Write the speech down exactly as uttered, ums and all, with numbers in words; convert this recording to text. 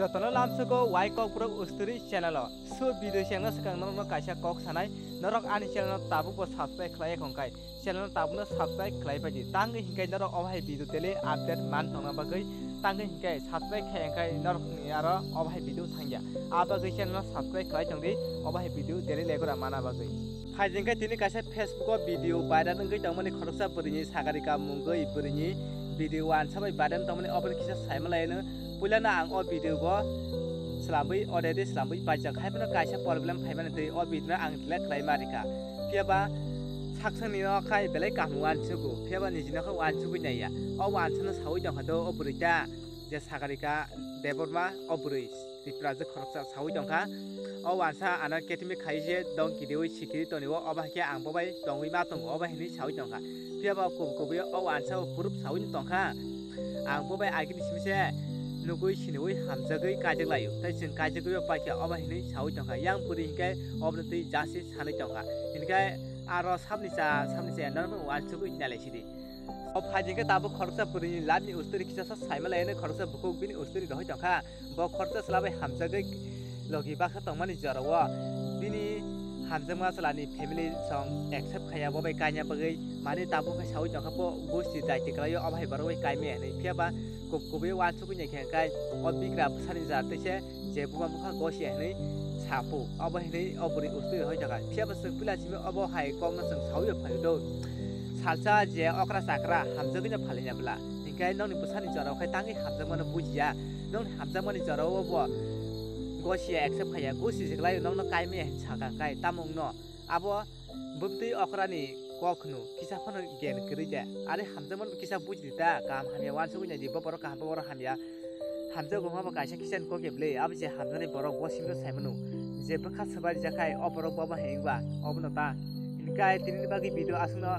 Jotono lamsogo Y Kokborok Usturi channel o. So video chengna swkang norokno kaisa kok sanai, norok ani channel no tabukbo subscribe khlai ya khongkhai, channel no tabukno subscribe khlai paidi. Tangwi hinkhai norok obo hai video daily update man tongna bagwi, tangwi hinkhai subscribe khai hinkhai norokni aro obo hai video thangya. A bagwi channel no subscribe khlai tongdi, obo hai video daily legora mana bagwi. Phaijingkhe tini kaisa Facebook o video viral wngwi tongmani khoroksa bwrwini sagarika mungwi bwrwini video wansa bai viral tongmani oboni kisa saima laino. Puilano ang o video bo swlamwi already swlamwi paijak, haiphano kaisa problem phaimani twi o video no ang delete khlai ma rikha. Phiyaba saksangni no khai belai kaham wansugo, phiyaba nijini no khai wansugwi naiya. O wansano sawi tongkha do o bwrwi ta je sagarika Debbarma o bwrwi. Tiprajwk khoroksa sawi tongkha. O wansa ano ketimi khai je dong kidiwi sikiri toniwo, obo hai khe ang bobai tongwi ma tongo, obo hinwi sawi tongkha. Phiyaba kub kubui o wansa o kurup sawi tongkha. Ang bobai agini simi se nugui siniwi hamjagwi kaijak laio. Tai chwng kaijagwi o paikha obo hinwi sawi tongkha. Yang puri hinkhe obono twi jasi sanwi tongkha. Hinkhe aro sabni cha, sabni cha norokno wansugwi nalai sidi. O phaijingkhe tabuk khoroksa bwrwini labni usturi kisa sa saima lainai khoroksa bukhuk bini usturi rohoi tongkha. Bo khoroksa chwla bai hamjagwi logi baksa tongmani jorao bini hamjakma chwlani family song accept khaiya, bo bai kanya bagwi mani tabuk khai sawi tongkha, bo gosti daiti kwlaio, obo hai borok bai kaimaya hinwi. Phiyaba kub-, kubui wansugwi nai khe hwnkhe o bigra bwsani jar tei se je buma bukha gosi hinwi sapu, obo hinwi o bwrwi ustui roi tongkha. Phiyaba chwng puila simi obo hai kokno chwng sawi phaio do. Salsa je okra chakra hamjagwino phalina bwla, hinkhe nokni bwsani jorao khai tangwi hamjakmano bujiya, nokni hamjakmani jorao bo gosi accept khaiya, gosi se kwlai nokno kaimaya hinwi sakha, hwnkhe tamo wngno abo bwtwi okrani kok hwno kisa phano gen kwrwi de, are hamjakmano kisa buji di ta, kaham hamya wansugwi nai di, bo borok kaham, bo borok hamya. Hamjago ma bo kaisa kisa ni kok ya bwle, abo je hamjaknai borok bo simi no sai mano. Je bwkha swbai rijak khai, o borok bo bo heng ba, obono ta. Hinkhe tini ni bagwi video aswkno.